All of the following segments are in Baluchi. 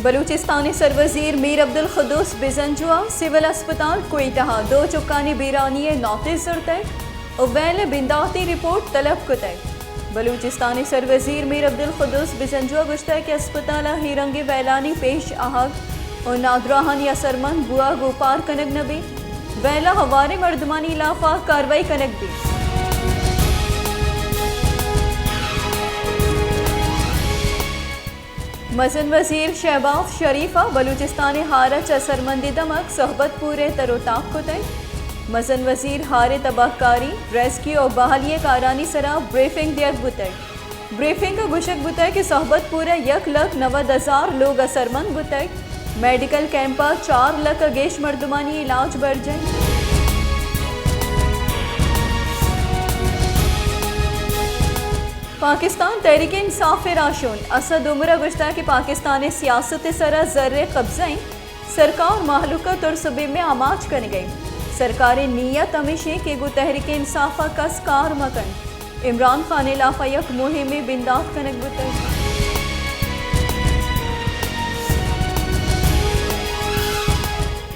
بلوچستان ءِ سروزیر میر عبدالقدوس بزنجو ءَ سول اسپتال کوئٹہ ءَ دو چکانی بیرانی ءِ نوٹس زرتگ ءُ ویل ءِ بنداتی رپورٹ طلب کتگ۔ بلوچستان ءِ سروزیر میر عبدالقدوس بزنجو ءَ گوشتگ کہ اسپتال ءَ اے رنگیں ویلانی پیش آہگ ءُ نادراہانی اثرمند بوہگ اوپار کنگ نہ بیت۔ ویل ءِ ہواریں مردمانی ہلاف ءَ کاروائی کنگ بیت۔ مزن وزیر شہباز شریف ءَ بلوچستان ءِ ہار ءَ چہ اثرمندیں دمگ صحبت پور ءَ تر ءُ تاب کتگ۔ مزن وزیر ہار ءِ تباہکاری، ریسکیو ءُ بحالی ءِ کارانی سرا بریفنگ دیگ بوتگ۔ بریفنگ ءَ گوشگ بوتگ کہ صحبت پور ءَ یک لکھ نود ہزار لوگ اثرمند بوتگ۔ میڈیکل کیمپ ءَ چار لکھ ءَ گیش مردمانی علاج برجاہ انت۔ پاکستان تحریک انصاف ءِ راہشون اسد عمر ءَ گوشتگ کہ پاکستان ءِ سیاست ءِ سرا زر ءِ قبضہ انت، سرکار مہلوک ءَ ترس ءُ بیم ءَ آماچ کنگ ءَ انت۔ سرکار ءِ نیت ہمیش انت کہ گوں تحریک انصاف ءَ کس کار مہ کنت۔ عمران خان ءِ ہلاف ءَ یک مہمے بندات کنگ بوتگ۔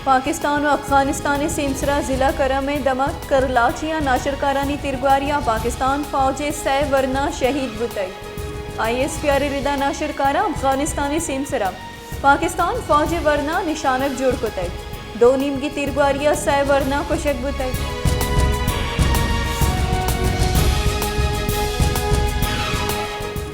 پاکستان ءُ افغانستان ءِ سیمسرا ضلع کرم ءِ دمگ کرلاچی ءَ ناشرکارانی تیرگواری ءَ پاکستان فوج ءِ سئے ورنا شہید بوتگ۔ آئی ایس پی آر ءِ ردا ناشرکاراں افغانستان ءِ سیمسرا پاکستان فوج ءِ ورنا نشانگ جوڑ کتگ۔ دو نیمگی تیرگواری ءَ سئے ورنا کشگ بوتگ۔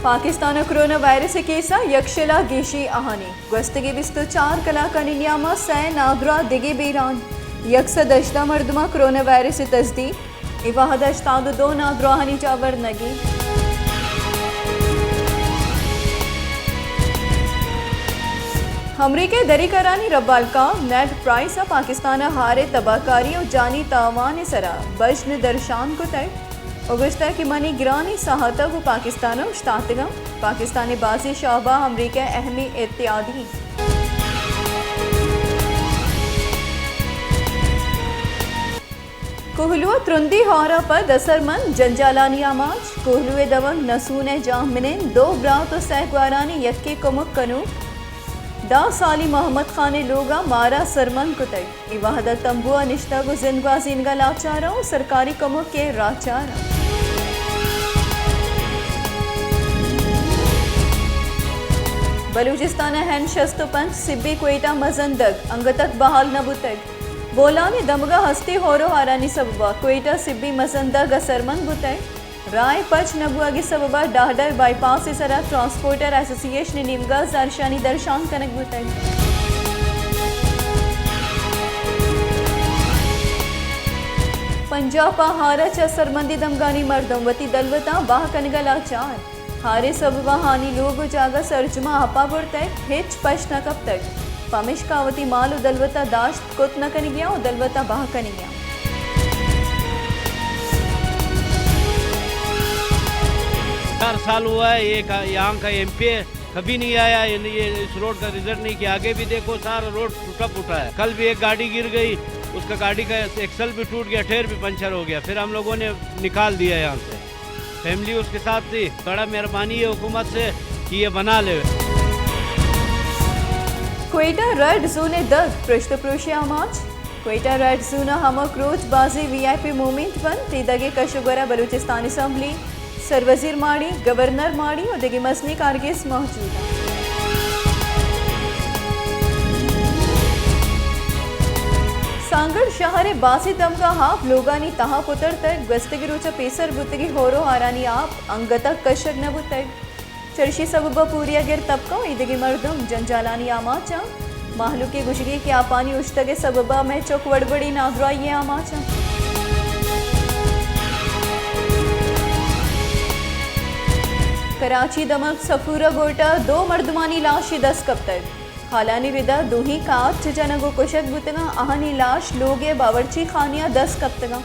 پاکستان ءَ کرونا وائرس ءِ کیس ءَ یکشل ءَ گیشیں آہانی۔ گوستگیں بیست ءُ چار کلاکانی نیام ءَ سئے نادراہ دگہ بیران، یک سد ہژدہ مردماں کرونا وائرس ءِ تصدیق، اے وہد ءَ ہشتاد ءُ دو نادراہانی جاہ ورنگی۔ امریکہ ءِ دری کارانی ربالکاں نیڈ پرائس ءَ پاکستان ءِ ہار ءِ تباہکاری ءُ جانی تاوان ءِ سرا بژن درشان کتگ۔ ءُ گوشتگ کہ منی گرانیں ساہت ءَ گوں پاکستان ءَ اوشتاتگ آں۔ پاکستان ءِ بازیں شعبہ ءَ امریکہ اہمیں اتحادی انت۔ کوہلو ءَ ترندیں ہور ءَ پد اثرمند جنجالانی آماچ۔ کوہلو ءِ دمگ نسون ءِ جاہ منند دو برات ءُ سئے گوارانی یکیں کمک کنوک دہ سالی محمد خان ءِ لوگ ءَ مار ءَ اثرمند کتگ۔ اے وہد ءَ تمبو ءَ نشتگ ءُ زند گوازینگ ءَ لاچار ءُ سرکاری کمک ءِ راہچار ءَ۔ بلوچستان ءِ این شست ءُ پنچ سبی کوئٹہ مزن دگ انگتک بحال نہ بوتگ۔ بولان ءِ دمگ ءَ ہستیں ہور ءُ ہارانی سبب ءَ کوئٹہ سبی مزن دگ اثرمند بوتگ۔ راہ ءِ پچ نہ بوہگ ءِ سبب ءَ ڈاہڈہ ءِ بائی پاس ءِ سرا ٹرانسپورٹر ایسوسی ایشن ءِ نیمگ ءَ زہرشانی درشان کنگ بوتگ۔ پنجاپ ءَ ہار ءَ چہ اثرمندیں دمگانی مردم وتی دلوتاں بہا کنگ ءَ لاچار۔ ہار ءِ سبب ءَ آہانی لوگ ءُ جاگہ سرجم ءَ آپ ءَ برتگ، ہچ پشت نہ کپتگ۔ پمیشکا وتی مال ءُ دلوت ءَ داشت کت نہ کنگی آں ءُ دلوت ءَ بہا کنگی آں۔ چار سال ہوا ہے، یہ کا-، یہاں کا ایم پی اے کبھی نہیں آیا، یہ، یہ اس روڈ کا رزلٹ نہیں کیا۔ آگے بھی دیکھو، سارا روڈ ٹوٹا پھوٹا ہے۔ کل بھی ایک گاڑی گر گئی، اس کا گاڑی کا ایکسل بھی ٹوٹ گیا، ٹائر بھی پنچر ہو گیا، پھر ہم لوگوں نے نکال دیا یہاں سے۔ فیملی اس کے ساتھ تھی۔ بڑا مہربانی ہے حکومت سے کہ یہ بنا لے۔ کوئٹہ ریڈ زون ءِ دگ پرشت ءُ پروش ءِ آماچ۔ کوئٹہ ریڈ زون ءَ ہمک روچ بازیں وی آئی پی موومنٹ بنت۔ اے دگ ءِ کش ءُ گور ءَ بلوچستان اسمبلی، سروزیر ماڑی، گورنر ماڑی ءُ دگہ مزنیں کارگس موجود انت۔ سانگڑ شہر ءِ بازیں دمگاں آپ لوگانی تہا پترتگ۔ گوستگیں روچ ءَ پیسر بوتگیں ہور ءُ ہارانی آپ انگتک کشگ نہ بوتگ۔ چرشی سبب ءَ پوریاگر طبقہ ءُ ایدگہ مردم جنجالانی آماچ انت۔ مہلوک ءِ گوشگی کہ آپانی اوشتگ ءِ سبب ءَ مئے چک وڑ وڑیں نادراہی ءِ آماچ انت۔ کراچی دمگ سفورہ گوٹھ ءَ دو مردمانی لاشے دست کپتگ۔ ہالانی ردا دوہیں کارچ جنگ ءُ کشگ بوتگاں، آہانی لاش لوگ ءِ باورچی خانے ءَ دست کپتگاں۔